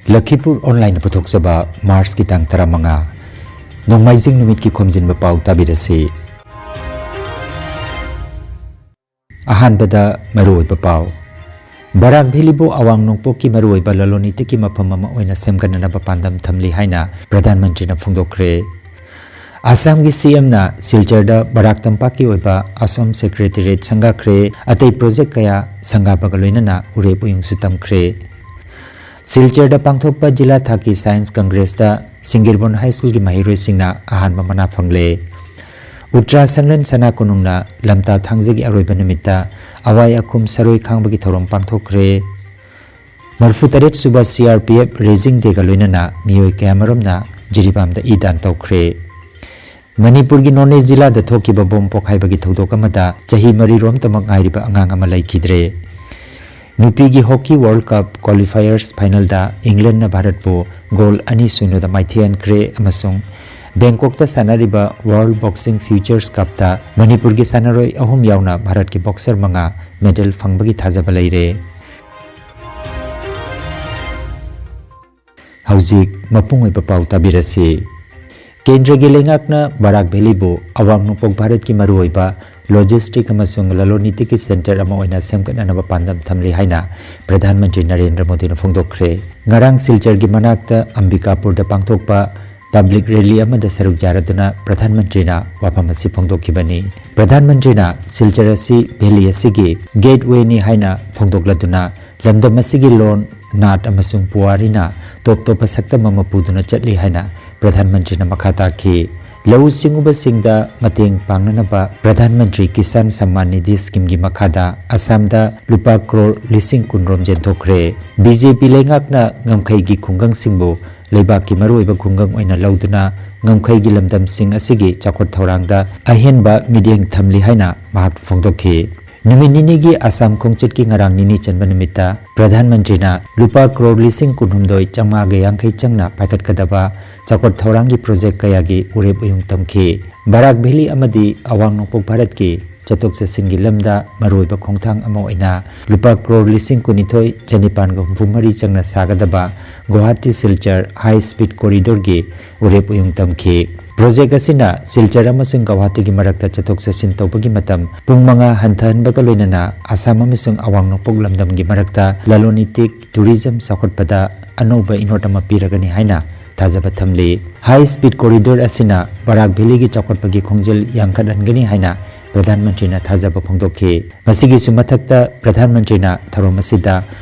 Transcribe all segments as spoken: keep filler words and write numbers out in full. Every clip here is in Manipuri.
ꯂꯈꯤꯄꯨꯔ ꯑꯣꯟꯂꯥꯏꯟꯅ ꯄꯨꯊꯣꯛꯆꯕ ꯃꯥꯔꯆꯀꯤ ꯇꯥꯡ ꯇꯔꯥꯃꯉꯥ, ꯅꯣꯡꯃꯥꯏꯖꯤꯡ ꯅꯨꯃꯤꯠꯀꯤ ꯈꯣꯝꯖꯤꯟꯕ ꯄꯥꯎ ꯇꯥꯕꯤꯔꯁꯤ꯫ ꯑꯍꯥꯟꯕꯗ ꯃꯔꯨꯑꯣꯏꯕ ꯄꯥꯎ꯫ ꯕꯔꯥꯛ ꯚꯦꯂꯤꯕꯨ ꯑꯋꯥꯡ ꯅꯣꯡꯄꯣꯛꯀꯤ ꯃꯔꯨꯑꯣꯏꯕ ꯂꯂꯣꯟ ꯏꯇꯤꯛꯀꯤ ꯃꯐꯝ ꯑꯃ ꯑꯣꯏꯅ ꯁꯦꯝꯒꯠꯅꯅꯕ ꯄꯥꯟꯗꯝ ꯊꯝꯂꯤ ꯍꯥꯏꯅ ꯄ꯭ꯔꯙꯥꯟ ꯃꯟꯇ꯭ꯔꯤꯅ ꯐꯣꯡꯗꯣꯛꯈ꯭ꯔꯦ꯫ ꯑꯁꯥꯝꯒꯤ ꯁꯤ ꯑꯦꯝꯅ ꯁꯤꯜꯆꯔꯗ ꯕꯔꯥꯛ ꯇꯝꯄꯥꯛꯀꯤ ꯑꯣꯏꯕ ꯑꯁꯣꯝ ꯁꯦꯀ꯭ꯔꯦꯇꯦꯔꯤꯌꯦꯠ ꯁꯪꯒꯥꯈ꯭ꯔꯦ꯫ ꯑꯇꯩ ꯄ꯭ꯔꯣꯖꯦꯛ ꯀꯌꯥ ꯁꯪꯒꯥꯕꯒ ꯂꯣꯏꯅꯅ ꯎꯔꯦꯞ ꯎꯌꯨꯡꯁꯨ ꯇꯝꯈ꯭ꯔꯦ꯫ ꯁꯤꯜꯆꯔꯗ ꯄꯥꯡꯊꯣꯛꯄ ꯖꯤꯂꯥ ꯊꯥꯛꯀꯤ ꯁꯥꯏꯟꯁ ꯀꯪꯒ꯭ꯔꯦꯁꯇ ꯁꯤꯡꯒꯤꯔꯕꯣꯟ ꯍꯥꯏ ꯁ꯭ꯀꯨꯜꯒꯤ ꯃꯍꯩꯔꯣꯏꯁꯤꯡꯅ ꯑꯍꯥꯟꯕ ꯃꯅꯥ ꯐꯪꯂꯦ꯫ ꯎꯇ꯭ꯔꯥ ꯁꯪꯂꯦꯟ ꯁꯅꯥ ꯀꯣꯅꯨꯡꯅ ꯂꯝꯇꯥ ꯊꯥꯡꯖꯒꯤ ꯑꯔꯣꯏꯕ ꯅꯨꯃꯤꯠꯇ ꯑꯋꯥꯏ ꯑꯈꯨꯝ ꯁꯔꯣꯏ ꯈꯥꯡꯕꯒꯤ ꯊꯧꯔꯝ ꯄꯥꯡꯊꯣꯛꯈ꯭ꯔꯦ꯫ ꯃꯔꯤꯐꯨ ꯇꯔꯦꯠ ꯁꯨꯕ C R P F rising ꯗꯦꯒ ꯂꯣꯏꯅꯅ ꯃꯤꯑꯣꯏ ꯀꯌꯥꯃꯔꯨꯝꯅ ꯖꯤꯔꯤꯕꯥꯝꯗ ꯏ ꯗꯥꯟ ꯇꯧꯈ꯭ꯔꯦ꯫ ꯃꯅꯤꯄꯨꯔꯒꯤ ꯅꯣꯅꯦ ꯖꯤꯂꯥꯗ ꯊꯣꯛꯈꯤꯕ ꯕꯣꯝ ꯄꯣꯈꯥꯏꯕꯒꯤ ꯊꯧꯗꯣꯛ ꯑꯃꯗ ꯆꯍꯤ ꯃꯔꯤꯔꯣꯝꯇꯃꯛ ꯉꯥꯏꯔꯤꯕ ꯑꯉꯥꯡ ꯑꯃ ꯂꯩꯈꯤꯗ꯭ꯔꯦ꯫ ꯅꯨꯄꯤꯒꯤ ꯍꯣꯀꯤ ꯋꯥꯔꯜꯗ ꯀꯞ ꯀ꯭ꯋꯥꯂꯤꯐꯥꯌꯔꯁ ꯐꯥꯏꯅꯦꯜꯗ ꯏꯪꯂꯦꯟꯅ ꯚꯥꯔꯠꯄꯨ ꯒꯣꯜ ꯑꯅꯤ ꯁꯨꯏꯅꯣꯗ ꯃꯥꯏꯊꯤꯍꯟꯈ꯭ꯔꯦ ꯑꯃꯁꯨꯡ ꯕꯦꯡꯀꯣꯛꯇ ꯁꯥꯟꯅꯔꯤꯕ ꯋꯥꯔꯜꯗ ꯕꯣꯛꯁꯤꯡ ꯐ꯭ꯌꯨꯆꯔꯁ ꯀꯞꯇ ꯃꯅꯤꯄꯨꯔꯒꯤ ꯁꯥꯟꯅꯔꯣꯏ ꯑꯍꯨꯝ ꯌꯥꯎꯅ ꯚꯥꯔꯠꯀꯤ ꯕꯣꯛꯁꯔ ꯃꯉꯥ ꯃꯦꯗꯜ ꯐꯪꯕꯒꯤ ꯊꯥꯖꯕ ꯂꯩꯔꯦ꯫ ꯍꯧꯖꯤꯛ ꯃꯄꯨꯡ ꯑꯣꯏꯕ ꯄꯥꯎ ꯇꯥꯕꯤꯔꯁꯤ꯫ ꯀꯦꯟꯗ꯭ꯔꯒꯤ ꯂꯩꯉꯥꯛꯅ ꯕꯔꯥꯛ ꯚꯦꯂꯤꯕꯨ ꯑꯋꯥꯡ ꯅꯣꯡꯄꯣꯛ ꯚꯥꯔꯠꯀꯤ ꯃꯔꯨꯑꯣꯏꯕ ꯂꯣꯖꯤꯁꯇꯤꯛ ꯑꯃꯁꯨꯡ ꯂꯂꯣꯟ ꯏꯇꯤꯛꯀꯤ ꯁꯦꯟꯇꯔ ꯑꯃ ꯑꯣꯏꯅ ꯁꯦꯝꯒꯠꯅꯅꯕ ꯄꯥꯟꯗꯝ ꯊꯝꯂꯤ ꯍꯥꯏꯅ ꯄ꯭ꯔꯙꯥꯟ ꯃꯟꯇ꯭ꯔꯤ ꯅꯔꯦꯟꯗ꯭ꯔ ꯃꯣꯗꯤꯅ ꯐꯣꯡꯗꯣꯛꯈ꯭ꯔꯦ꯫ ꯉꯔꯥꯡ ꯁꯤꯜꯆꯔꯒꯤ ꯃꯅꯥꯛꯇ ꯑꯝꯕꯤꯀꯥꯄꯨꯔꯗ ꯄꯥꯡꯊꯣꯛꯄ ꯄꯕ꯭ꯂꯤꯛ ꯔꯦꯂꯤ ꯑꯃꯗ ꯁꯔꯨꯛ ꯌꯥꯔꯗꯨꯅ ꯄ꯭ꯔꯙꯥꯟ ꯃꯟꯇ꯭ꯔꯤꯅ ꯋꯥꯐꯝ ꯑꯁꯤ ꯐꯣꯡꯗꯣꯛꯈꯤꯕꯅꯤ꯫ ꯄ꯭ꯔꯙꯥꯟ ꯃꯟꯇ꯭ꯔꯤꯅ ꯁꯤꯜꯆꯔ ꯑꯁꯤ ꯚꯦꯂꯤ ꯑꯁꯤꯒꯤ ꯒꯦꯠꯋꯦꯅꯤ ꯍꯥꯏꯅ ꯐꯣꯡꯗꯣꯛꯂꯗꯨꯅ ꯂꯝꯗꯝ ꯑꯁꯤꯒꯤ ꯂꯣꯟ, ꯅꯥꯠ ꯑꯃꯁꯨꯡ ꯄꯨꯋꯥꯔꯤꯅ ꯇꯣꯞ ꯇꯣꯞꯄ ꯁꯛꯇꯝ ꯑꯃ ꯄꯨꯗꯨꯅ ꯆꯠꯂꯤ ꯍꯥꯏꯅ ꯄ꯭ꯔꯙꯥꯟ ꯃꯟꯇ꯭ꯔꯤꯅ ꯃꯈꯥ ꯇꯥꯈꯤ꯫ ꯂꯧꯎ ꯁꯤꯡꯎꯕꯁꯤꯡꯗ ꯃꯇꯦꯡ ꯄꯥꯡꯅꯅꯕ ꯄ꯭ꯔꯙꯥꯟ ꯃꯟꯇ꯭ꯔꯤ ꯀꯤꯁꯥꯟ ꯁꯝꯃꯥꯟ ꯅꯤꯙꯤ ꯁ꯭ꯀꯤꯝꯒꯤ ꯃꯈꯥꯗ ꯑꯁꯥꯝꯗ ꯂꯨꯄꯥ ꯀ꯭ꯔꯣꯔ ꯂꯤꯁꯤꯡ ꯀꯨꯟ ꯔꯣꯝ ꯌꯦꯟꯊꯣꯛꯈ꯭ꯔꯦ꯫ ꯕꯤ ꯖꯦ ꯄꯤ ꯂꯩꯉꯥꯛꯅ ꯉꯝꯈꯩꯒꯤ ꯈꯨꯡꯒꯪꯁꯤꯡꯕꯨ ꯂꯩꯕꯥꯛꯀꯤ ꯃꯔꯨꯑꯣꯏꯕ ꯈꯨꯡꯒꯪ ꯑꯣꯏꯅ ꯂꯧꯗꯨꯅ ꯉꯝꯈꯩꯒꯤ ꯂꯝꯗꯝꯁꯤꯡ ꯑꯁꯤꯒꯤ ꯆꯥꯎꯈꯠ ꯊꯧꯔꯥꯡꯗ ꯑꯍꯦꯟꯕ ꯃꯤꯠꯌꯦꯡ ꯊꯝꯂꯤ ꯍꯥꯏꯅ ꯃꯍꯥꯛ ꯐꯣꯡꯗꯣꯛꯈꯤ꯫ ꯅꯨꯃꯤꯠ ꯅꯤꯅꯤꯒꯤ ꯑꯁꯥꯝ ꯈꯣꯡꯆꯠꯀꯤ ꯉꯔꯥꯡ ꯅꯤꯅꯤ ꯆꯟꯕ ꯅꯨꯃꯤꯠꯇ ꯄ꯭ꯔꯙꯥꯟ ꯃꯟꯇ꯭ꯔꯤꯅ ꯂꯨꯄꯥ ꯀ꯭ꯔꯣꯔ ꯂꯤꯁꯤꯡ ꯀꯨꯟꯍꯨꯝꯗꯣꯏ ꯆꯥꯝꯃꯉꯥꯒ ꯌꯥꯡꯈꯩ ꯆꯪꯅ ꯄꯥꯏꯈꯠꯀꯗꯕ ꯆꯥꯎꯈꯠ ꯊꯧꯔꯥꯡꯒꯤ ꯄ꯭ꯔꯣꯖꯦꯛ ꯀꯌꯥꯒꯤ ꯎꯔꯦꯞ ꯎꯌꯨꯡ ꯇꯝꯈꯤ꯫ ꯕꯔꯥꯛ ꯚꯦꯂꯤ ꯑꯃꯗꯤ ꯑꯋꯥꯡ ꯅꯣꯡꯄꯣꯛ ꯚꯥꯔꯠꯀꯤ ꯆꯠꯊꯣꯛ ꯆꯠꯁꯤꯟꯒꯤ ꯂꯝꯗ ꯃꯔꯨꯑꯣꯏꯕ ꯈꯣꯡꯊꯥꯡ ꯑꯃ ꯑꯣꯏꯅ ꯂꯨꯄꯥ ꯀ꯭ꯔꯣꯔ ꯂꯤꯁꯤꯡ ꯀꯨꯟꯅꯤꯊꯣꯏ ꯆꯅꯤꯄꯥꯟꯒ ꯍꯨꯝꯐꯨ ꯃꯔꯤ ꯆꯪꯅ ꯁꯥꯒꯗꯕ ꯒꯨꯋꯥꯍꯥꯇꯤ ꯁꯤꯜꯆꯔ ꯍꯥꯏ ꯁ꯭ꯄꯤꯗ ꯀꯣꯔꯤꯗꯣꯔꯒꯤ ꯎꯔꯦꯞ ꯎꯌꯨꯡ ꯇꯝꯈꯤ꯫ ꯄ꯭ꯔꯣꯖꯦꯛ ꯑꯁꯤꯅ ꯁꯤꯜꯆꯔ ꯑꯃꯁꯨꯡ ꯒꯧꯍꯥꯇꯤꯒꯤ ꯃꯔꯛꯇ ꯆꯠꯊꯣꯛ ꯆꯠꯁꯤꯟ ꯇꯧꯕꯒꯤ ꯃꯇꯝ ꯄꯨꯡ ꯃꯉꯥ ꯍꯟꯊꯍꯟꯕꯒ ꯂꯣꯏꯅꯅ ꯑꯁꯥꯝ ꯑꯃꯁꯨꯡ ꯑꯋꯥꯡ ꯅꯣꯡꯄꯣꯛ ꯂꯝꯗꯝꯒꯤ ꯃꯔꯛꯇ ꯂꯂꯣꯟ ꯏꯇꯤꯛ, ꯇꯨꯔꯤꯖꯝ ꯆꯥꯎꯈꯠꯄꯗ ꯑꯅꯧꯕ ꯏꯅꯣꯠ ꯑꯃ ꯄꯤꯔꯒꯅꯤ ꯍꯥꯏꯅ ꯊꯥꯖꯕ ꯊꯝꯂꯤ꯫ ꯍꯥꯏ ꯁ꯭ꯄꯤꯗ ꯀꯣꯔꯤꯗꯣꯔ ꯑꯁꯤꯅ ꯕꯔꯥꯛ ꯚꯦꯂꯤꯒꯤ ꯆꯥꯎꯈꯠꯄꯒꯤ ꯈꯣꯡꯖꯦꯜ ꯌꯥꯡꯈꯠꯍꯟꯒꯅꯤ ꯍꯥꯏꯅ ꯄ꯭ꯔꯙꯥꯟ ꯃꯟꯇ꯭ꯔꯤꯅ ꯊꯥꯖꯕ ꯐꯣꯡꯗꯣꯛꯈꯤ꯫ ꯃꯁꯤꯒꯤꯁꯨ ꯃꯊꯛꯇ ꯄ꯭ꯔꯙꯥꯟ ꯃꯟꯇ꯭ꯔꯤꯅ ꯊꯧꯔꯝ ꯑꯁꯤꯗ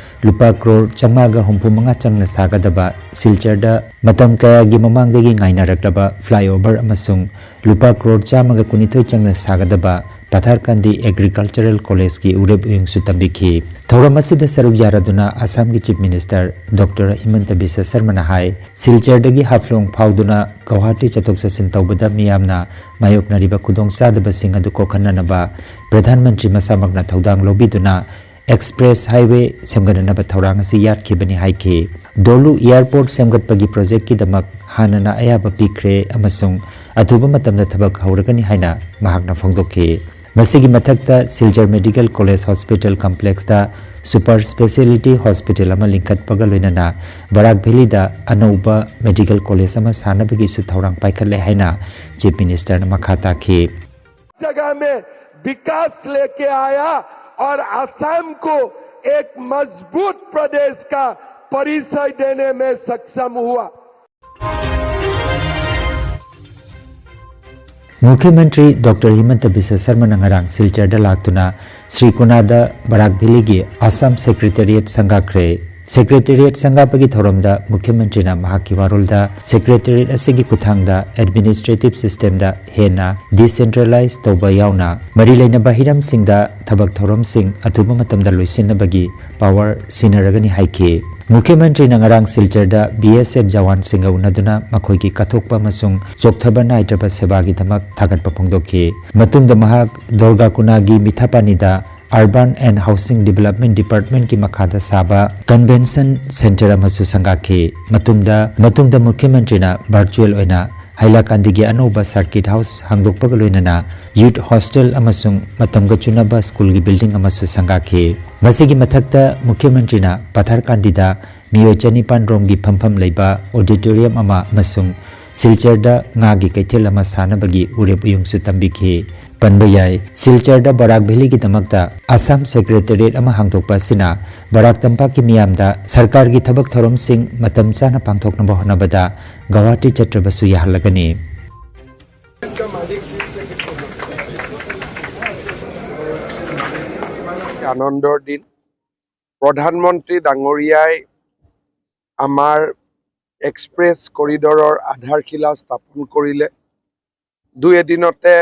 ꯂꯨꯄꯥ ꯀ꯭ꯔꯣꯔ ꯆꯥꯝꯃꯉꯥꯒ ꯍꯨꯝꯐꯨ ꯃꯉꯥ ꯆꯪꯅ ꯁꯥꯒꯗꯕ ꯁꯤꯜꯆꯔꯗ ꯃꯇꯝ ꯀꯌꯥꯒꯤ ꯃꯃꯥꯡꯗꯒꯤ ꯉꯥꯏꯅꯔꯛꯂꯕ ꯐ꯭ꯂꯥꯏꯑꯣꯚꯔ ꯑꯃꯁꯨꯡ ꯂꯨꯄꯥ ꯀ꯭ꯔꯣꯔ ꯆꯥꯝꯃꯒ ꯀꯨꯟꯅꯤꯊꯣꯏ ꯆꯪꯅ ꯁꯥꯒꯗꯕ ꯄꯊꯥꯔꯀꯥꯟꯗꯤ ꯑꯦꯒ꯭ꯔꯤꯀꯜꯆꯔꯦꯜ ꯀꯣꯂꯦꯖꯀꯤ ꯎꯔꯦꯞ ꯎꯌꯨꯡꯁꯨ ꯇꯝꯕꯤꯈꯤ꯫ ꯊꯧꯔꯝ ꯑꯁꯤꯗ ꯁꯔꯨꯛ ꯌꯥꯔꯗꯨꯅ ꯑꯁꯥꯝꯒꯤ ꯆꯤꯐ ꯃꯤꯅꯤꯁꯇꯔ ꯗꯣꯛꯇꯔ ꯍꯤꯃꯟꯇ ꯕꯤꯁ꯭ꯋ ꯁꯔꯃꯅ ꯍꯥꯏ, ꯁꯤꯜꯆꯔꯗꯒꯤ ꯍꯥꯐꯂꯣꯡ ꯐꯥꯎꯗꯨꯅ ꯒꯧꯍꯥꯇꯤ ꯆꯠꯊꯣꯛ ꯆꯠꯁꯤꯟ ꯇꯧꯕꯗ ꯃꯤꯌꯥꯝꯅ ꯃꯥꯌꯣꯛꯅꯔꯤꯕ ꯈꯨꯗꯣꯡꯆꯥꯗꯕꯁꯤꯡ ꯑꯗꯨ ꯀꯣꯛꯍꯟꯅꯅꯕ ꯄ꯭ꯔꯙꯥꯟ ꯃꯟꯇ꯭ꯔꯤ ꯃꯁꯥꯃꯛꯅ ꯊꯧꯗꯥꯡ ꯂꯧꯕꯤꯗꯨꯅ ꯑꯦꯛꯁꯄ꯭ꯔꯦꯁ ꯍꯥꯏꯋꯦ ꯁꯦꯝꯒꯠꯅꯅꯕ ꯊꯧꯔꯥꯡ ꯑꯁꯤ ꯌꯥꯠꯈꯤꯕꯅꯤ ꯍꯥꯏꯈꯤ꯫ ꯗꯣꯂꯨ ꯑꯦꯌꯔꯄꯣꯔꯠ ꯁꯦꯝꯒꯠꯄꯒꯤ ꯄ꯭ꯔꯣꯖꯦꯛꯀꯤꯗꯃꯛ ꯍꯥꯟꯅꯅ ꯑꯌꯥꯕ ꯄꯤꯈ꯭ꯔꯦ ꯑꯃꯁꯨꯡ ꯑꯊꯨꯕ ꯃꯇꯝꯗ ꯊꯕꯛ ꯍꯧꯔꯒꯅꯤ ꯍꯥꯏꯅ ꯃꯍꯥꯛꯅ ꯐꯣꯡꯗꯣꯛꯈꯤ꯫ ꯃꯁꯤꯒꯤ ꯃꯊꯛꯇ ꯁꯤꯜꯆꯔ ꯃꯦꯗꯤꯀꯦꯜ ꯀꯣꯂꯦꯖ ꯍꯣꯁꯄꯤꯇꯥꯜ ꯀꯝꯄ꯭ꯂꯦꯛꯁꯇ ꯁꯨꯄꯔ ꯁ꯭ꯄꯦꯁꯤꯌꯦꯂꯤꯇꯤ ꯍꯣꯁꯄꯤꯇꯥꯜ ꯑꯃ ꯂꯤꯡꯈꯠꯄꯒ ꯂꯣꯏꯅꯅ ꯕꯔꯥꯛ ꯚꯦꯂꯤꯗ ꯑꯅꯧꯕ ꯃꯦꯗꯤꯀꯦꯜ ꯀꯣꯂꯦꯖ ꯑꯃ ꯁꯥꯅꯕꯒꯤꯁꯨ ꯊꯧꯔꯥꯡ ꯄꯥꯏꯈꯠꯂꯦ ꯍꯥꯏꯅ ꯆꯤꯐ ꯃꯤꯅꯤꯁꯇꯔꯅ ꯃꯈꯥ ꯇꯥꯈꯤ꯫ जगह में विकास लेके आया और असम को एक मजबूत प्रदेश का परिचय देने में सक्षम हुआ। ꯃꯨꯈ꯭ꯌ ꯃꯟꯇ꯭ꯔꯤ ꯗꯣꯛꯇꯔ ꯍꯤꯃꯟꯇ ꯕꯤꯁ꯭ꯋ ꯁꯔꯃꯅ ꯉꯔꯥꯡ ꯁꯤꯜꯆꯔꯗ ꯂꯥꯛꯇꯨꯅ ꯁ꯭ꯔꯤ ꯀꯨꯅꯥꯗ ꯕꯔꯥꯛ ꯚꯦꯂꯤꯒꯤ ꯑꯁꯥꯝ ꯁꯦꯀ꯭ꯔꯦꯇꯦꯔꯤꯌꯦꯠ ꯁꯪꯒꯥꯈ꯭ꯔꯦ꯫ ꯁꯦꯀ꯭ꯔꯦꯇꯦꯔꯤꯌꯦꯠ ꯁꯪꯒꯥꯕꯒꯤ ꯊꯧꯔꯝꯗ ꯃꯨꯈ꯭ꯌ ꯃꯟꯇ꯭ꯔꯤꯅ ꯃꯍꯥꯛꯀꯤ ꯋꯥꯔꯣꯜꯗ ꯁꯦꯀ꯭ꯔꯦꯇꯦꯔꯤꯌꯦꯠ ꯑꯁꯤꯒꯤ ꯈꯨꯠꯊꯥꯡꯗ ꯑꯦꯗꯃꯤꯅꯤꯁꯇ꯭ꯔꯦꯇꯤꯚ ꯁꯤꯁꯇꯦꯝꯗ ꯍꯦꯟꯅ ꯗꯤꯁꯦꯟꯇ꯭ꯔꯦꯂꯥꯏꯖ ꯇꯧꯕ ꯌꯥꯎꯅ ꯃꯔꯤ ꯂꯩꯅꯕ ꯍꯤꯔꯝꯁꯤꯡꯗ ꯊꯕꯛ ꯊꯧꯔꯝꯁꯤꯡ ꯑꯊꯨꯕ ꯃꯇꯝꯗ ꯂꯣꯏꯁꯤꯟꯅꯕꯒꯤ ꯄꯥꯋꯔ ꯁꯤꯟꯅꯔꯒꯅꯤ ꯍꯥꯏꯈꯤ꯫ ꯃꯨꯈ꯭ꯌ ꯃꯟꯇ꯭ꯔꯤꯅ ꯉꯔꯥꯡ ꯁꯤꯜꯆꯔꯗ ꯕꯤ ꯑꯦꯁ ꯑꯦꯐ ꯖꯋꯥꯟꯁꯤꯡꯒ ꯎꯅꯗꯨꯅ ꯃꯈꯣꯏꯒꯤ ꯀꯠꯊꯣꯛꯄ ꯑꯃꯁꯨꯡ ꯆꯣꯛꯊꯕ ꯅꯥꯏꯗ꯭ꯔꯕ ꯁꯦꯕꯥꯒꯤꯗꯃꯛ ꯊꯥꯒꯠꯄ ꯐꯣꯡꯗꯣꯛꯈꯤ꯫ ꯃꯇꯨꯡꯗ ꯃꯍꯥꯛ ꯗꯣꯔꯒꯥꯀꯨꯅꯥꯒꯤ ꯃꯤꯊꯥꯄꯥꯅꯤꯗ Urban and Housing Development Departmentꯀꯤ ꯃꯈꯥꯗ ꯁꯥꯕ Convention Centre ꯑꯃꯁꯨ ꯁꯪꯒꯥꯈꯤ꯫ ꯃꯇꯨꯡꯗ, ꯃꯇꯨꯡꯗ ꯃꯨꯈ꯭ꯌ ꯃꯟꯇ꯭ꯔꯤꯅ virtual ꯑꯣꯏꯅ ꯍꯥꯏꯂꯥꯀꯥꯟꯗꯤꯒꯤ ꯑꯅꯧꯕ circuit house ꯍꯥꯡꯗꯣꯛꯄꯒ ꯂꯣꯏꯅꯅ youth hostel ꯑꯃꯁꯨꯡ ꯃꯇꯝꯒ ꯆꯨꯅꯕ ꯁ꯭ꯀꯨꯜꯒꯤ building ꯑꯃꯁꯨ ꯁꯪꯒꯥꯈꯤ꯫ ꯃꯁꯤꯒꯤ ꯃꯊꯛꯇ ꯃꯨꯈ꯭ꯌ ꯃꯟꯇ꯭ꯔꯤꯅ ꯄꯊꯥꯔꯀꯥꯟꯗꯤꯗ ꯃꯤꯑꯣꯏ ꯆꯅꯤꯄꯥꯟ ꯔꯣꯝꯒꯤ ꯐꯝꯐꯝ ꯂꯩꯕ auditorium ꯑꯃ ꯑꯃꯁꯨꯡ ꯁꯤꯜꯆꯔꯗ ꯉꯥꯒꯤ ꯀꯩꯊꯦꯜ ꯑꯃ ꯁꯥꯅꯕꯒꯤ ꯎꯔꯦꯞ ꯎꯌꯨꯡꯁꯨ ꯇꯝꯕꯤꯈꯤ꯫ ꯄꯟꯕ ꯌꯥꯏ, ꯁꯤꯜꯆꯔꯗ ꯕꯔꯥꯛ ꯚꯦꯂꯤꯒꯤꯗꯃꯛꯇ ꯑꯁꯥꯝ secretariat ꯑꯃ ꯍꯥꯡꯗꯣꯛꯄ ꯑꯁꯤꯅ ꯕꯔꯥꯛ ꯇꯝꯄꯥꯛꯀꯤ ꯃꯤꯌꯥꯝꯗ ꯁꯔꯀꯥꯔꯒꯤ ꯊꯕꯛ ꯊꯧꯔꯝꯁꯤꯡ ꯃꯇꯝ ꯆꯥꯅ ꯄꯥꯡꯊꯣꯛꯅꯕ ꯍꯣꯠꯅꯕꯗ ꯒꯧꯍꯥꯇꯤ ꯆꯠꯇ꯭ꯔꯕꯁꯨ ꯌꯥꯍꯜꯂꯒꯅꯤ꯫ আনন্দৰ দিন। প্ৰধানমন্ত্ৰী ডাঙৰীয়াই আমাৰ এক্সপ্ৰেছ কৰিডৰৰ আধাৰশিলা স্থাপন কৰিলে। দুই এদিনতে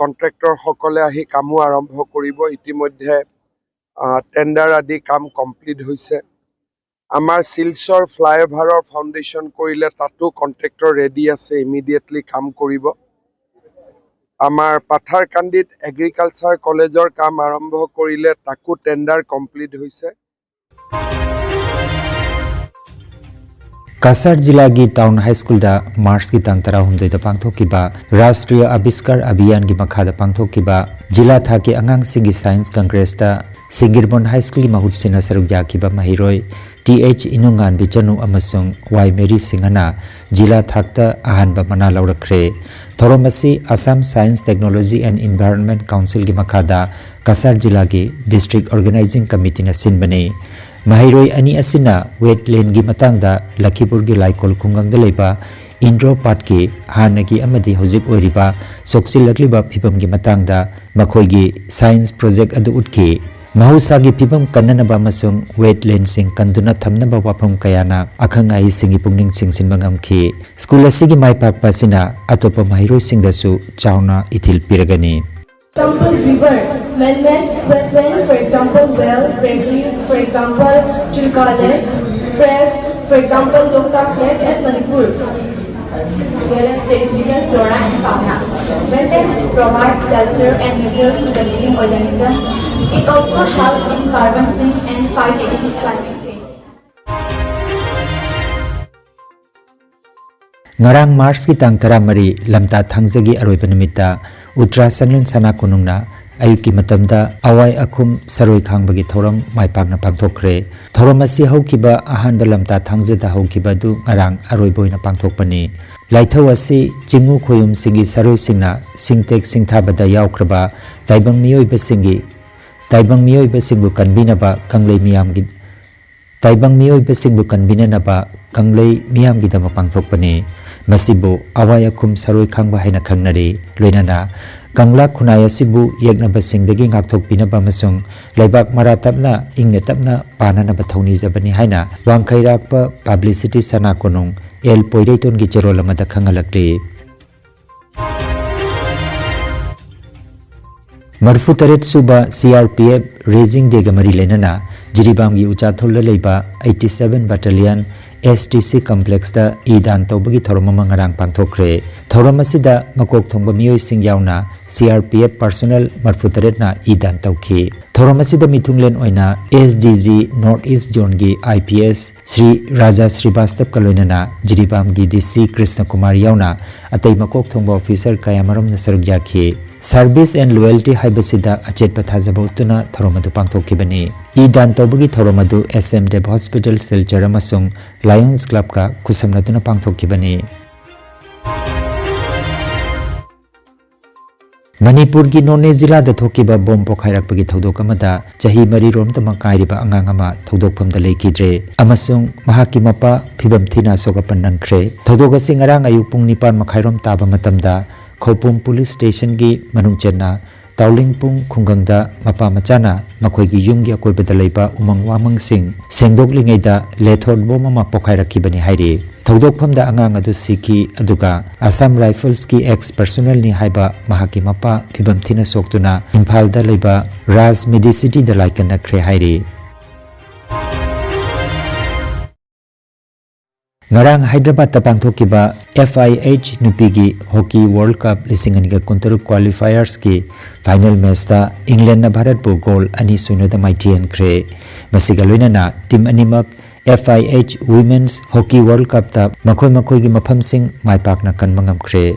কণ্ট্ৰেক্টৰসকলে আহি কামো আৰম্ভ কৰিব। ইতিমধ্যে টেণ্ডাৰ আদি কাম কমপ্লিট হৈছে। আমাৰ শিলচৰ ফ্লাইঅভাৰৰ ফাউণ্ডেশ্যন কৰিলে, তাতো কণ্ট্ৰেক্টৰ ৰেডি আছে, ইমিডিয়েটলি কাম কৰিব। আমাৰ পাথাৰকান্দিত এগ্ৰিকালচাৰ কলেজৰ কাম আৰম্ভ কৰিলে, তাকো টেণ্ডাৰ কমপ্লিট হৈছে। ꯀꯁꯥꯔ ꯖꯤꯂꯥꯒꯤ ꯇꯥꯎꯟ ꯍꯥꯏ ꯁ꯭ꯀꯨꯜꯗ ꯃꯥꯔꯆꯀꯤ ꯇꯥꯡ ꯇꯔꯥꯍꯨꯝꯗꯣꯏꯗ ꯄꯥꯡꯊꯣꯛꯈꯤꯕ ꯔꯥꯁꯇ꯭ꯔꯤꯌ ꯑꯕꯤꯁꯀꯥꯔ ꯑꯚꯤꯌꯥꯟꯒꯤ ꯃꯈꯥꯗ ꯄꯥꯡꯊꯣꯛꯈꯤꯕ ꯖꯤꯂꯥ ꯊꯥꯛꯀꯤ ꯑꯉꯥꯡꯁꯤꯡꯒꯤ ꯁꯥꯏꯟꯁ ꯀꯪꯒ꯭ꯔꯦꯁꯇ ꯁꯤꯡꯒꯤꯔꯕꯣꯟ ꯍꯥꯏ ꯁ꯭ꯀꯨꯜꯒꯤ ꯃꯍꯨꯠ ꯁꯤꯟꯅ ꯁꯔꯨꯛ ꯌꯥꯈꯤꯕ ꯃꯍꯩꯔꯣꯏ ꯇꯤ ꯑꯩꯆ ꯏꯅꯨꯉꯥꯟꯕꯤ ꯆꯅꯨ ꯑꯃꯁꯨꯡ ꯋꯥꯏ ꯃꯦꯔꯤ ꯁꯤꯡꯍꯅ ꯖꯤꯂꯥ ꯊꯥꯛꯇ ꯑꯍꯥꯟꯕ ꯃꯅꯥ ꯂꯧꯔꯛꯈ꯭ꯔꯦ꯫ ꯊꯧꯔꯝ ꯑꯁꯤ Assam Science, Technology and Environment Councilꯒꯤ ꯃꯈꯥꯗ ꯀꯁꯥꯔ ꯖꯤꯂꯥꯒꯤ District Organizing Committeeꯅ ꯁꯤꯟꯕꯅꯤ꯫ ꯃꯍꯩꯔꯣꯏ ꯑꯅꯤ ꯑꯁꯤꯅ wetlandꯒꯤ ꯃꯇꯥꯡꯗ ꯂꯈꯤꯄꯨꯔꯒꯤ ꯂꯥꯏꯀꯣꯜ ꯈꯨꯡꯒꯪꯗ ꯂꯩꯕ ꯏꯟꯗ꯭ꯔꯣ ꯄꯥꯠꯀꯤ ꯍꯥꯟꯅꯒꯤ ꯑꯃꯗꯤ ꯍꯧꯖꯤꯛ ꯑꯣꯏꯔꯤꯕ ꯁꯣꯛꯆꯤꯜꯂꯛꯂꯤꯕ ꯐꯤꯕꯝꯒꯤ ꯃꯇꯥꯡꯗ ꯃꯈꯣꯏꯒꯤ ꯁꯥꯏꯟꯁ ꯄ꯭ꯔꯣꯖꯦꯛ ꯑꯗꯨ ꯎꯠꯈꯤ꯫ ꯃꯍꯧꯁꯥꯒꯤ ꯐꯤꯕꯝ ꯀꯟꯅꯅꯕ ꯑꯃꯁꯨꯡ wetlandꯁꯤꯡ ꯀꯟꯗꯨꯅ ꯊꯝꯅꯕ ꯋꯥꯐꯝ ꯀꯌꯥꯅ ꯑꯈꯪ ꯑꯍꯩꯁꯤꯡꯒꯤ ꯄꯨꯛꯅꯤꯡ ꯆꯤꯡꯁꯤꯟꯕ ꯉꯝꯈꯤ꯫ ꯁ꯭ꯀꯨꯜ ꯑꯁꯤꯒꯤ ꯃꯥꯏ ꯄꯥꯛꯄ ꯑꯁꯤꯅ ꯑꯇꯣꯞꯄ ꯃꯍꯩꯔꯣꯏꯁꯤꯡꯗꯁꯨ ꯆꯥꯎꯅ ꯏꯊꯤꯜ ꯄꯤꯔꯒꯅꯤ꯫ Example, river, man-made wetland, for example, well, creek, for example, Chilka Lake, fresh, for example, Loktak Lake and Manipur. As well as terrestrial flora and fauna. Wetlands provide shelter and nutrients to the living organism. It also helps in carbon sink and fight against climate change. ꯉꯔꯥꯡ ꯃꯥꯔꯆꯀꯤ ꯇꯥꯡ ꯇꯔꯥꯃꯔꯤ, ꯂꯝꯇꯥ ꯊꯥꯡꯖꯒꯤ ꯑꯔꯣꯏꯕ ꯅꯨꯃꯤꯠꯇ ꯎꯇ꯭ꯔꯥ ꯁꯟꯂꯨꯟ ꯁꯅꯥ ꯀꯣꯅꯨꯡꯅ ꯑꯌꯨꯛꯀꯤ ꯃꯇꯝꯗ ꯑꯋꯥꯏ ꯑꯈꯨꯝ ꯁꯔꯣꯏ ꯈꯥꯡꯕꯒꯤ ꯊꯧꯔꯝ ꯃꯥꯏ ꯄꯥꯛꯅ ꯄꯥꯡꯊꯣꯛꯈ꯭ꯔꯦ꯫ ꯊꯧꯔꯝ ꯑꯁꯤ ꯍꯧꯈꯤꯕ ꯑꯍꯥꯟꯕ ꯂꯝꯇꯥ ꯊꯥꯡꯖꯗ ꯍꯧꯈꯤꯕ ꯑꯗꯨ ꯉꯔꯥꯡ ꯑꯔꯣꯏꯕ ꯑꯣꯏꯅ ꯄꯥꯡꯊꯣꯛꯄꯅꯤ꯫ ꯂꯥꯏꯊꯧ ꯑꯁꯤ ꯆꯤꯡꯉꯨ ꯈꯣꯌꯨꯝꯁꯤꯡꯒꯤ ꯁꯔꯣꯏꯁꯤꯡꯅ ꯁꯤꯡꯇꯦꯛ ꯁꯤꯡꯊꯥꯕꯗ ꯌꯥꯎꯈ꯭ꯔꯕ ꯇꯥꯏꯕꯪ ꯃꯤꯑꯣꯏꯕꯁꯤꯡꯒꯤ, ꯇꯥꯏꯕꯪ ꯃꯤꯑꯣꯏꯕꯁꯤꯡꯕꯨ ꯀꯟꯕꯤꯅꯕ ꯀꯪꯂꯩ ꯃꯤꯌꯥꯝꯒꯤ, ꯇꯥꯏꯕꯪ ꯃꯤꯑꯣꯏꯕꯁꯤꯡꯕꯨ ꯀꯟꯕꯤꯅꯅꯕ ꯀꯪꯂꯩ ꯃꯤꯌꯥꯝꯒꯤꯗꯃꯛ ꯄꯥꯡꯊꯣꯛꯄꯅꯤ꯫ ꯃꯁꯤꯕꯨ ꯑꯋꯥꯏ ꯑꯈꯨꯝ ꯁꯔꯣꯏ ꯈꯥꯡꯕ ꯍꯥꯏꯅ ꯈꯪꯅꯔꯤ꯫ ꯂꯣꯏꯅꯅ ꯀꯪꯂꯥ ꯈꯨꯟꯅꯥꯏ ꯑꯁꯤꯕꯨ ꯌꯦꯛꯅꯕꯁꯤꯡꯗꯒꯤ ꯉꯥꯛꯊꯣꯛꯄꯤꯅꯕ ꯑꯃꯁꯨꯡ ꯂꯩꯕꯥꯛ ꯃꯔꯥ ꯇꯞꯅ, ꯏꯪꯅ ꯇꯞꯅ ꯄꯥꯟꯅꯅꯕ ꯊꯧꯅꯤꯖꯕꯅꯤ ꯍꯥꯏꯅ ꯋꯥꯡꯈꯩꯔꯥꯛꯄ ꯄꯕ꯭ꯂꯤꯁꯤꯇꯤ ꯁꯅꯥ ꯀꯣꯅꯨꯡ ꯑꯦꯜ ꯄꯣꯏꯔꯩꯇꯣꯟꯒꯤ ꯆꯦꯔꯣꯜ ꯑꯃꯗ ꯈꯪꯍꯜꯂꯛꯂꯤ꯫ ꯃꯔꯤꯐꯨ ꯇꯔꯦꯠ ꯁꯨꯕ C R P F rising ꯗꯦꯒ ꯃꯔꯤ ꯂꯩꯅꯅ ꯖꯤꯔꯤꯕꯥꯝꯒꯤ ꯎꯆꯥꯊꯣꯜꯗ ꯂꯩꯕ ꯑꯩꯠꯇꯤ ꯁꯚꯦꯟ ꯕꯠꯇꯥꯂꯤꯌꯟ ꯑꯦꯁ ꯇꯤ ꯁꯤ ꯀꯝꯄ꯭ꯂꯦꯛꯁꯇ ꯏ ꯗꯥꯟ ꯇꯧꯕꯒꯤ ꯊꯧꯔꯝ ꯑꯃ ꯉꯔꯥꯡ ꯄꯥꯡꯊꯣꯛꯈ꯭ꯔꯦ꯫ ꯊꯧꯔꯝ ꯑꯁꯤꯗ ꯃꯀꯣꯛ ꯊꯣꯡꯕ ꯃꯤꯑꯣꯏꯁꯤꯡ ꯌꯥꯎꯅ C R P F personal ꯃꯔꯤꯐꯨ ꯇꯔꯦꯠꯅ ꯏ ꯗꯥꯟ ꯇꯧꯈꯤ꯫ ꯊꯧꯔꯝ ꯑꯁꯤꯗ ꯃꯤꯊꯨꯡꯂꯦꯟ ꯑꯣꯏꯅ S D G north east ꯖꯣꯟꯒꯤ I P S Sri Raja ꯁ꯭ꯔꯤꯕꯥꯁꯇꯕꯀ ꯂꯣꯏꯅꯅ ꯖꯤꯔꯤꯕꯥꯝꯒꯤ ꯗꯤ ꯁꯤ ꯀ꯭ꯔꯤꯁꯅ ꯀꯨꯃꯥꯔ ꯌꯥꯎꯅ ꯑꯇꯩ ꯃꯀꯣꯛ ꯊꯣꯡꯕ ꯑꯣꯐꯤꯁꯔ ꯀꯌꯥꯃꯔꯨꯝꯅ ꯁꯔꯨꯛ ꯌꯥꯈꯤ꯫ Service and Loyalty ꯍꯥꯏꯕꯁꯤꯗ ꯑꯆꯦꯠꯄ ꯊꯥꯖꯕ ꯎꯠꯇꯨꯅ ꯊꯧꯔꯝ ꯑꯗꯨ ꯄꯥꯡꯊꯣꯛꯈꯤꯕꯅꯤ꯫ ꯏ ꯗꯥꯟ ꯇꯧꯕꯒꯤ ꯊꯧꯔꯝ ꯑꯗꯨ ꯑꯦꯁ ꯑꯦꯝ ꯗꯦꯕ ꯍꯣꯁꯄꯤꯇꯥꯜ ꯁꯤꯜꯆꯔ ꯑꯃꯁꯨꯡ ꯂꯥꯌꯣꯟꯁ ꯀ꯭ꯂꯕꯀ ꯈꯨꯠꯁꯝꯅꯗꯨꯅ ꯄꯥꯡꯊꯣꯛꯈꯤꯕꯅꯤ꯫ ꯃꯅꯤꯄꯨꯔꯒꯤ ꯅꯣꯅꯦ ꯖꯤꯂꯥꯗ ꯊꯣꯛꯈꯤꯕ ꯕꯣꯝ ꯄꯣꯈꯥꯏꯔꯛꯄꯒꯤ ꯊꯧꯗꯣꯛ ꯑꯃꯗ ꯆꯍꯤ ꯃꯔꯤꯔꯣꯝꯇꯃꯛ ꯉꯥꯏꯔꯤꯕ ꯑꯉꯥꯡ ꯑꯃ ꯊꯧꯗꯣꯛꯐꯝꯗ ꯂꯩꯈꯤꯗ꯭ꯔꯦ ꯑꯃꯁꯨꯡ ꯃꯍꯥꯛꯀꯤ ꯃꯄꯥ ꯐꯤꯕꯝ ꯊꯤꯅ ꯑꯁꯣꯛ ꯑꯄꯟ ꯅꯪꯈ꯭ꯔꯦ꯫ ꯊꯧꯗꯣꯛ ꯑꯁꯤ ꯉꯔꯥꯡ ꯑꯌꯨꯛ ꯄꯨꯡ ꯅꯤꯄꯥꯟ ꯃꯈꯥꯏꯔꯣꯝ ꯇꯥꯕ ꯃꯇꯝꯗ ꯈꯧꯄꯨꯝ ꯄꯨꯂꯤꯁ ꯁ꯭ꯇꯦꯁꯟꯒꯤ ꯃꯅꯨꯡ ꯆꯟꯅ ꯇꯥꯎꯂꯤꯡꯄꯨꯡ ꯈꯨꯡꯒꯪꯗ ꯃꯄꯥ ꯃꯆꯥꯅ ꯃꯈꯣꯏꯒꯤ ꯌꯨꯝꯒꯤ ꯑꯀꯣꯏꯕꯗ ꯂꯩꯕ ꯎꯃꯪ ꯋꯥꯃꯪꯁꯤꯡ ꯁꯦꯡꯗꯣꯛꯂꯤꯉꯩꯗ ꯂꯦꯊꯣꯔ ꯕꯣꯝ ꯑꯃ ꯄꯣꯈꯥꯏꯔꯛꯈꯤꯕꯅꯤ ꯍꯥꯏꯔꯤ꯫ ꯊꯧꯗꯣꯛꯐꯝꯗ ꯑꯉꯥꯡ ꯑꯗꯨ ꯁꯤꯈꯤ, ꯑꯗꯨꯒ ꯑꯁꯥꯝ ꯔꯥꯏꯐꯜꯁꯀꯤ ꯑꯦꯛꯁ ꯄꯔꯁꯣꯅꯦꯜꯅꯤ ꯍꯥꯏꯕ ꯃꯍꯥꯛꯀꯤ ꯃꯄꯥ ꯐꯤꯕꯝ ꯊꯤꯅ ꯁꯣꯛꯇꯨꯅ ꯏꯝꯐꯥꯜꯗ ꯂꯩꯕ ꯔꯥꯖ ꯃꯦꯗꯤꯁꯤꯇꯤꯗ ꯂꯥꯏꯀꯠꯅꯈ꯭ꯔꯦ ꯍꯥꯏꯔꯤ꯫ ꯉꯔꯥꯡ ꯍꯥꯏꯗ꯭ꯔꯕꯥꯗꯇ ꯄꯥꯡꯊꯣꯛꯈꯤꯕ ꯑꯦꯐ ꯑꯥꯏ ꯑꯩꯆ ꯅꯨꯄꯤꯒꯤ ꯍꯣꯀꯤ ꯋꯥꯔꯜꯗ ꯀꯞ ꯂꯤꯁꯤꯡ ꯑꯅꯤꯒ ꯀꯨꯟꯇꯔꯨꯛ ꯀ꯭ꯋꯥꯂꯤꯐꯥꯌꯔꯁꯀꯤ ꯐꯥꯏꯅꯦꯜ ꯃꯦꯆꯇ ꯏꯪꯂꯦꯟꯅ ꯚꯥꯔꯠꯄꯨ ꯒꯣꯜ ꯑꯅꯤ ꯁꯨꯏꯅꯣꯗ ꯃꯥꯏꯊꯤꯍꯟꯈ꯭ꯔꯦ꯫ ꯃꯁꯤꯒ ꯂꯣꯏꯅꯅ ꯇꯤꯝ ꯑꯅꯤꯃꯛ F I H Women's Hockey World Cupꯇ ꯃꯈꯣꯏ ꯃꯈꯣꯏꯒꯤ ꯃꯐꯝꯁꯤꯡ ꯃꯥꯏ ꯄꯥꯛꯅ ꯀꯟꯕ ꯉꯝꯈ꯭ꯔꯦ꯫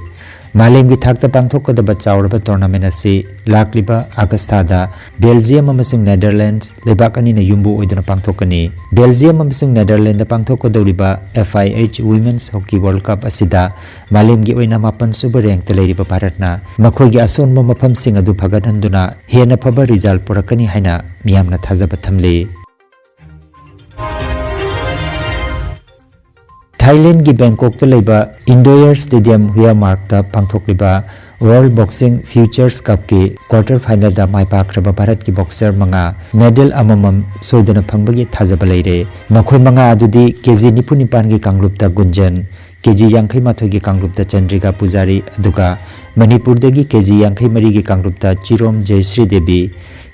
ꯃꯥꯂꯦꯝꯒꯤ ꯊꯥꯛꯇ ꯄꯥꯡꯊꯣꯛꯀꯗꯕ ꯆꯥꯎꯔꯕ tournament ꯑꯁꯤ ꯂꯥꯛꯂꯤꯕ ꯑꯥꯒꯁ ꯊꯥꯗ ꯕꯦꯜꯖꯤꯌꯝ ꯑꯃꯁꯨꯡ ꯅꯦꯗꯔꯂꯦꯟꯗꯁ ꯂꯩꯕꯥꯛ ꯑꯅꯤꯅ ꯌꯨꯝꯕꯨ ꯑꯣꯏꯗꯨꯅ ꯄꯥꯡꯊꯣꯛꯀꯅꯤ꯫ ꯕꯦꯜꯖꯤꯌꯝ ꯑꯃꯁꯨꯡ Netherland ꯄꯥꯡꯊꯣꯛꯀꯗꯧꯔꯤꯕ F I H Women's Hockey World Cup ꯑꯁꯤꯗ ꯃꯥꯂꯦꯝꯒꯤ ꯑꯣꯏꯅ ꯃꯥꯄꯟ ꯁꯨꯕ ꯔꯦꯡꯛꯇ ꯂꯩꯔꯤꯕ ꯚꯥꯔꯠꯅ ꯃꯈꯣꯏꯒꯤ ꯑꯁꯣꯟꯕ ꯃꯐꯝꯁꯤꯡ ꯑꯗꯨ ꯐꯒꯠꯍꯟꯗꯨꯅ ꯍꯦꯟꯅ ꯐꯕ ꯔꯤꯖꯜ ꯄꯨꯔꯛꯀꯅꯤ ꯍꯥꯏꯅ ꯃꯤꯌꯥꯝꯅ ꯊꯥꯖꯕ ꯊꯝꯂꯤ꯫ ꯊꯥꯏꯂꯦꯟꯗꯒꯤ ꯕꯦꯡꯀꯣꯛꯇ ꯂꯩꯕ ꯏꯟꯗꯣꯌꯔ ꯁ꯭ꯇꯦꯗꯤꯌꯝ ꯍꯨꯌꯥꯃꯥꯔꯛꯇ ꯄꯥꯡꯊꯣꯛꯂꯤꯕ World Boxing Futures Cupꯀꯤ quarter finalꯗ ꯃꯥꯏ ꯄꯥꯛꯈ꯭ꯔꯕ ꯚꯥꯔꯠꯀꯤ ꯕꯣꯛꯁꯔ ꯃꯉꯥ ꯃꯦꯗꯜ ꯑꯃꯃꯝ ꯁꯣꯏꯗꯅ ꯐꯪꯕꯒꯤ ꯊꯥꯖꯕ ꯂꯩꯔꯦ꯫ ꯃꯈꯣꯏ ꯃꯉꯥ ꯑꯗꯨꯗꯤ ꯀꯦ ꯖꯤ ꯅꯤꯐꯨ ꯅꯤꯄꯥꯟꯒꯤ ꯀꯥꯡꯂꯨꯞꯇ ꯒꯨꯟꯖꯟ, ꯀꯦ ꯖꯤ ꯌꯥꯡꯈꯩ ꯃꯥꯊꯣꯏꯒꯤ ꯀꯥꯡꯂꯨꯞꯇ ꯆꯟꯗ꯭ꯔꯤꯀꯥ ꯄꯨꯖꯥꯔꯤ, ꯑꯗꯨꯒ ꯃꯅꯤꯄꯨꯔꯗꯒꯤ ꯀꯦ ꯖꯤ ꯌꯥꯡꯈꯩ ꯃꯔꯤꯒꯤ ꯀꯥꯡꯂꯨꯞꯇ ꯆꯤꯔꯣꯝ ꯖꯌꯁ꯭ꯔꯤ ꯗꯦꯕꯤ,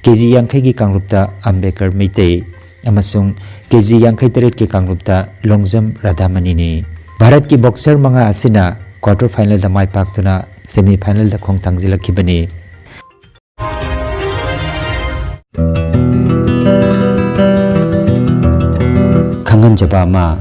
ꯀꯦ ꯖꯤ ꯌꯥꯡꯈꯩꯒꯤ ꯀꯥꯡꯂꯨꯞꯇ ꯑꯝꯕꯦꯀꯔ ꯃꯩꯇꯩ, ꯑꯃꯁꯨꯡ ꯀꯦ ꯖꯤ ꯌꯥꯡꯈꯩ ꯇꯔꯦꯠꯀꯤ ꯀꯥꯡꯂꯨꯞꯇ ꯂꯣꯡꯖꯝ ꯔꯥꯙꯥꯃꯅꯤꯅꯤ꯫ ꯚꯥꯔꯠꯀꯤ ꯕꯣꯛꯁꯔ ꯃꯉꯥ ꯑꯁꯤꯅ quarter finalꯗ ꯃꯥꯏ ꯄꯥꯛꯇꯨꯅ semi finalꯗ ꯈꯣꯡ ꯊꯥꯡꯖꯤꯜꯂꯛꯈꯤꯕꯅꯤ꯫ ꯈꯪꯍꯟꯖꯕ ꯑꯃ,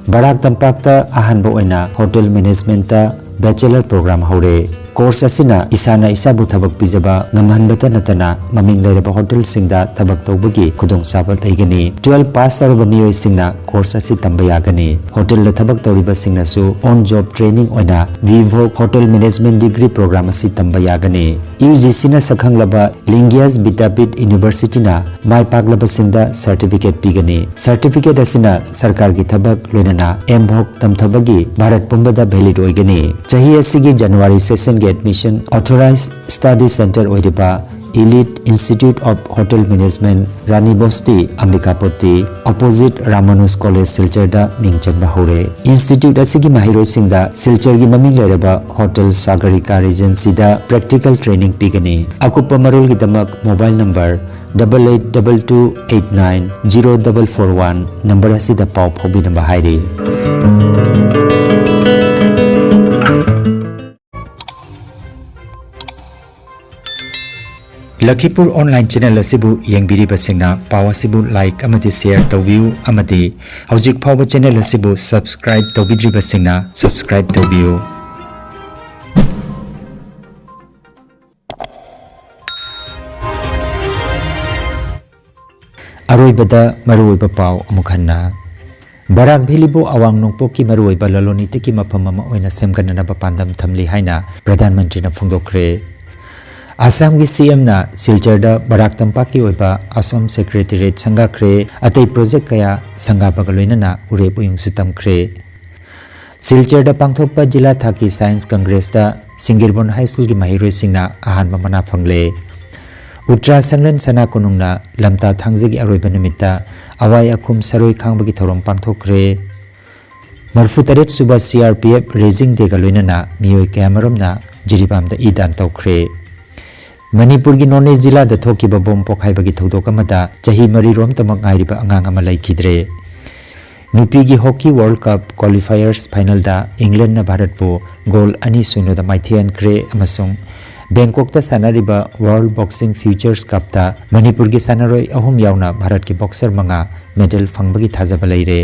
ꯕꯔꯥꯛ ꯇꯝꯄꯥꯛꯇ ꯑꯍꯥꯟꯕ ꯑꯣꯏꯅ ꯍꯣꯇꯦꯜ ꯃꯦꯅꯦꯖꯃꯦꯟꯠꯇ bachelor program ꯍꯧꯔꯦ꯫ Course ꯑꯁꯤꯅ ꯏꯁꯥꯅ ꯏꯁꯥꯕꯨ ꯊꯕꯛ ꯄꯤꯖꯕ ꯉꯝꯍꯟꯕꯇ ꯅꯠꯇꯅ ꯃꯃꯤꯡ ꯂꯩꯔꯕ ꯍꯣꯇꯦꯜꯁꯤꯡꯗ ꯊꯕꯛ ꯇꯧꯕꯒꯤ ꯈꯨꯗꯣꯡꯆꯥꯕ ꯂꯩꯒꯅꯤ꯫ Twelve pass ꯇꯧꯔꯕ ꯃꯤꯑꯣꯏꯁꯤꯡꯅ course ꯑꯁꯤ ꯇꯝꯕ ꯌꯥꯒꯅꯤ꯫ ꯍꯣꯇꯦꯜꯗ ꯊꯕꯛ ꯇꯧꯔꯤꯕꯁꯤꯡꯅꯁꯨ on job training ꯑꯣꯏꯅ VVOC Hotel Management Degree Program ꯑꯁꯤ ꯇꯝꯕ ꯌꯥꯒꯅꯤ꯫ UGCꯅ ꯁꯛꯈꯪꯂꯕ Lingias Vidyapeeth Universityꯅ ꯃꯥꯏ ꯄꯥꯛꯂꯕꯁꯤꯡꯗ certificate ꯄꯤꯒꯅꯤ꯫ Certificate ꯑꯁꯤꯅ ꯁꯔꯀꯥꯔꯒꯤ ꯊꯕꯛ, ꯂꯣꯏꯅꯅ MVOC ꯇꯝꯊꯕꯒꯤ ꯚꯥꯔꯠ ꯄꯨꯝꯕꯗ valid ꯑꯣꯏꯒꯅꯤ꯫ ꯆꯍꯤ ꯑꯁꯤꯒꯤ January sessionꯒꯤ admission authorized study centre ꯑꯣꯏꯔꯤꯕ Elite Institute of Hotel Management, Rani Basti, ꯑꯝꯕꯤꯀꯥꯄꯇꯤ, opposite ꯔꯥꯃꯥꯅꯨꯖ College, ꯁꯤꯜꯆꯔꯗ ꯃꯤꯡ ꯆꯟꯕ ꯍꯧꯔꯦ꯫ Institute ꯑꯁꯤꯒꯤ ꯃꯍꯩꯔꯣꯏꯁꯤꯡꯗ ꯁꯤꯜꯆꯔꯒꯤ ꯃꯃꯤꯡ ꯂꯩꯔꯕ Hotel Sagarika Regencyꯗ practical training ꯄꯤꯒꯅꯤ꯫ ꯑꯀꯨꯞꯄ ꯃꯔꯣꯜꯒꯤꯗꯃꯛ mobile number double eight double two eight nine zero double four one number ꯑꯁꯤꯗ ꯄꯥꯎ ꯐꯥꯎꯕꯤꯅꯕ ꯍꯥꯏꯔꯤ꯫ ꯂꯈꯤꯄꯨꯔ ꯑꯣꯟꯂꯥꯏꯟ ꯆꯦꯅꯦꯜ ꯑꯁꯤꯕꯨ ꯌꯦꯡꯕꯤꯔꯤꯕꯁꯤꯡꯅ ꯄꯥꯎ ꯑꯁꯤꯕꯨ ꯂꯥꯏꯛ ꯑꯃꯗꯤ ꯁꯦꯌꯔ ꯇꯧꯕꯤꯌꯨ ꯑꯃꯗꯤ ꯍꯧꯖꯤꯛ ꯐꯥꯎꯕ ꯆꯦꯅꯦꯜ ꯑꯁꯤꯕꯨ ꯁꯕꯁꯀ꯭ꯔꯥꯏꯕ ꯇꯧꯕꯤꯗ꯭ꯔꯤꯕꯁꯤꯡꯅ ꯁꯕꯁꯀ꯭ꯔꯥꯏꯕ ꯇꯧꯕꯤꯌꯨ꯫ ꯑꯔꯣꯏꯕꯗ ꯃꯔꯨꯑꯣꯏꯕ ꯄꯥꯎ ꯑꯃꯨꯛ ꯍꯟꯅ꯫ ꯕꯔꯥꯛ ꯚꯦꯂꯤꯕꯨ ꯑꯋꯥꯡ ꯅꯣꯡꯄꯣꯛꯀꯤ ꯃꯔꯨꯑꯣꯏꯕ ꯂꯂꯣꯟ ꯏꯇꯤꯛꯀꯤ ꯃꯐꯝ ꯑꯃ ꯑꯣꯏꯅ ꯁꯦꯝꯒꯠꯅꯅꯕ ꯄꯥꯟꯗꯝ ꯊꯝꯂꯤ ꯍꯥꯏꯅ ꯄ꯭ꯔꯙꯥꯟ ꯃꯟꯇ꯭ꯔꯤꯅ ꯐꯣꯡꯗꯣꯛꯈ꯭ꯔꯦ꯫ ꯑꯁꯥꯝꯒꯤ ꯁꯤ ꯑꯦꯝꯅ ꯁꯤꯜꯆꯔꯗ ꯕꯔꯥꯛ ꯇꯝꯄꯥꯛꯀꯤ ꯑꯣꯏꯕ ꯑꯁꯣꯝ ꯁꯦꯀ꯭ꯔꯦꯇꯦꯔꯤꯌꯦꯠ ꯁꯪꯒꯥꯈ꯭ꯔꯦ꯫ ꯑꯇꯩ ꯄ꯭ꯔꯣꯖꯦꯛ ꯀꯌꯥ ꯁꯪꯒꯥꯕꯒ ꯂꯣꯏꯅꯅ ꯎꯔꯦꯞ ꯎꯌꯨꯡꯁꯨ ꯇꯝꯈ꯭ꯔꯦ꯫ ꯁꯤꯜꯆꯔꯗ ꯄꯥꯡꯊꯣꯛꯄ ꯖꯤꯂꯥ ꯊꯥꯛꯀꯤ ꯁꯥꯏꯟꯁ ꯀꯪꯒ꯭ꯔꯦꯁꯇ ꯁꯤꯡꯒꯤꯔꯕꯣꯟ ꯍꯥꯏ ꯁ꯭ꯀꯨꯜꯒꯤ ꯃꯍꯩꯔꯣꯏꯁꯤꯡꯅ ꯑꯍꯥꯟꯕ ꯃꯅꯥ ꯐꯪꯂꯦ꯫ ꯎꯇ꯭ꯔꯥ ꯁꯪꯂꯦꯟ ꯁꯅꯥ ꯀꯣꯅꯨꯡꯅ ꯂꯝꯇꯥ ꯊꯥꯡꯖꯒꯤ ꯑꯔꯣꯏꯕ ꯅꯨꯃꯤꯠꯇ ꯑꯋꯥꯏ ꯑꯈꯨꯝ ꯁꯔꯣꯏ ꯈꯥꯡꯕꯒꯤ ꯊꯧꯔꯝ ꯄꯥꯡꯊꯣꯛꯈ꯭ꯔꯦ꯫ ꯃꯔꯤꯐꯨ ꯇꯔꯦꯠ ꯁꯨꯕ C R P F rising ꯗꯦꯒ ꯂꯣꯏꯅꯅ ꯃꯤꯑꯣꯏ ꯀꯌꯥꯃꯔꯨꯝꯅ ꯖꯤꯔꯤꯕꯥꯝꯗ ꯏ ꯗꯥꯟ ꯇꯧꯈ꯭ꯔꯦ꯫ ꯃꯅꯤꯄꯨꯔꯒꯤ ꯅꯣꯅꯦ ꯖꯤꯂꯥꯗ ꯊꯣꯛꯈꯤꯕ ꯕꯣꯝ ꯄꯣꯈꯥꯏꯕꯒꯤ ꯊꯧꯗꯣꯛ ꯑꯃꯗ ꯆꯍꯤ ꯃꯔꯤꯔꯣꯝꯇꯃꯛ ꯉꯥꯏꯔꯤꯕ ꯑꯉꯥꯡ ꯑꯃ ꯂꯩꯈꯤꯗ꯭ꯔꯦ꯫ ꯅꯨꯄꯤꯒꯤ ꯍꯣꯀꯤ ꯋꯥꯔꯜꯗ ꯀꯞ ꯀ꯭ꯋꯥꯂꯤꯐꯥꯏꯌꯔꯁ ꯐꯥꯏꯅꯦꯜꯗ ꯏꯪꯂꯦꯟꯅ ꯚꯥꯔꯠꯄꯨ ꯒꯣꯜ ꯑꯅꯤ ꯁꯨꯏꯅꯣꯗ ꯃꯥꯏꯊꯤꯍꯟꯈ꯭ꯔꯦ ꯑꯃꯁꯨꯡ ꯕꯦꯡꯀꯣꯛꯇ ꯁꯥꯟꯅꯔꯤꯕ ꯋꯥꯔꯜꯗ ꯕꯣꯛꯁꯤꯡ ꯐ꯭ꯌꯨꯆꯔꯁ ꯀꯞꯇ ꯃꯅꯤꯄꯨꯔꯒꯤ ꯁꯥꯟꯅꯔꯣꯏ ꯑꯍꯨꯝ ꯌꯥꯎꯅ ꯚꯥꯔꯠꯀꯤ ꯕꯣꯛꯁꯔ ꯃꯉꯥ ꯃꯦꯗꯜ ꯐꯪꯕꯒꯤ ꯊꯥꯖꯕ ꯂꯩꯔꯦ꯫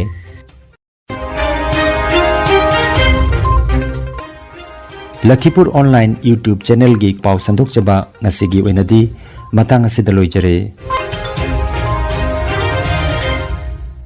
ꯂꯈꯤꯄꯨꯔ ꯑꯣꯟꯂꯥꯏꯟ YouTube ꯆꯦꯅꯦꯜꯒꯤ ꯄꯥꯎ ꯁꯟꯗꯣꯛꯆꯕ ꯉꯁꯤꯒꯤ ꯑꯣꯏꯅꯗꯤ ꯃꯇꯥꯡ ꯑꯁꯤꯗ ꯂꯣꯏꯖꯔꯦ꯫